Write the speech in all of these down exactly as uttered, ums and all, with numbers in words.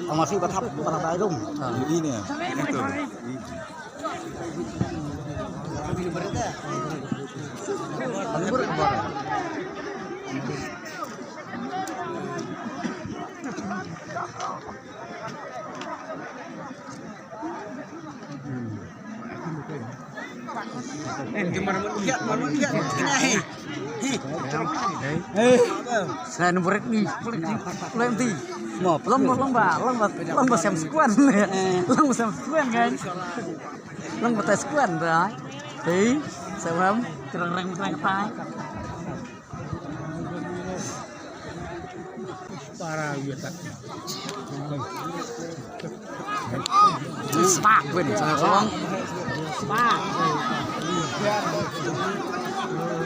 Ama si bathap para dai dum. Ini. Itu. Sa number ni. Lem ti. Mo, lem ba, lem ba, lem ba, lem ba sem squad. Lem ba sem squad kan. Lem ba tes squad dah. Hei, sebab terang-terang tai. Para wiatat. Spak win, sa kong. Spak.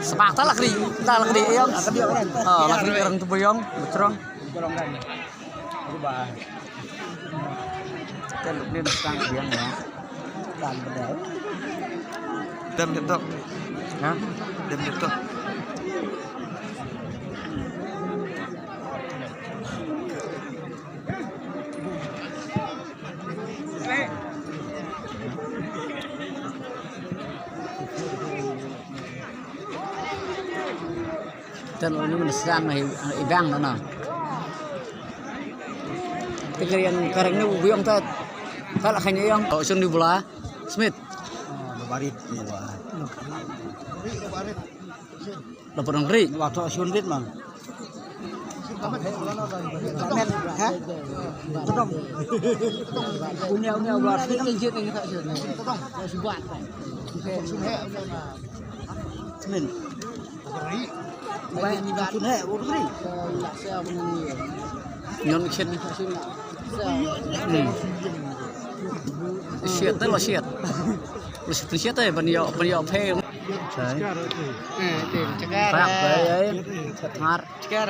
Spak ta lakri, ta lakri yong. Oh, lakri orang tu boyong, betrong. Kan ni sang biang ya. Kan betul. Dem laptop. Ha? Dem laptop. Ten lo ni mun sang na i bang na na. Te ka rian ka reng ni u biong ta. Ta la khan yong. Oh, sun ni bula. Smith. Barit ni wa. La porong ri. Wa to sun rit man. Ha? Todong. Unia unia wa. Todong. Subat. Sun he. Min. Bai ni ba tun he, u ri. Nyon khet. Hmm. Siat te lo siat. Lo siat siat te ban yo ban yo phe. Sai. Eh, te cakar. Pak bai ai. Mar. Cakar.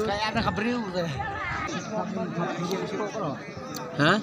Kaya ada kabriu tu. Ha?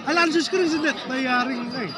Alan, subscribe, subscribe, bayaring, eh.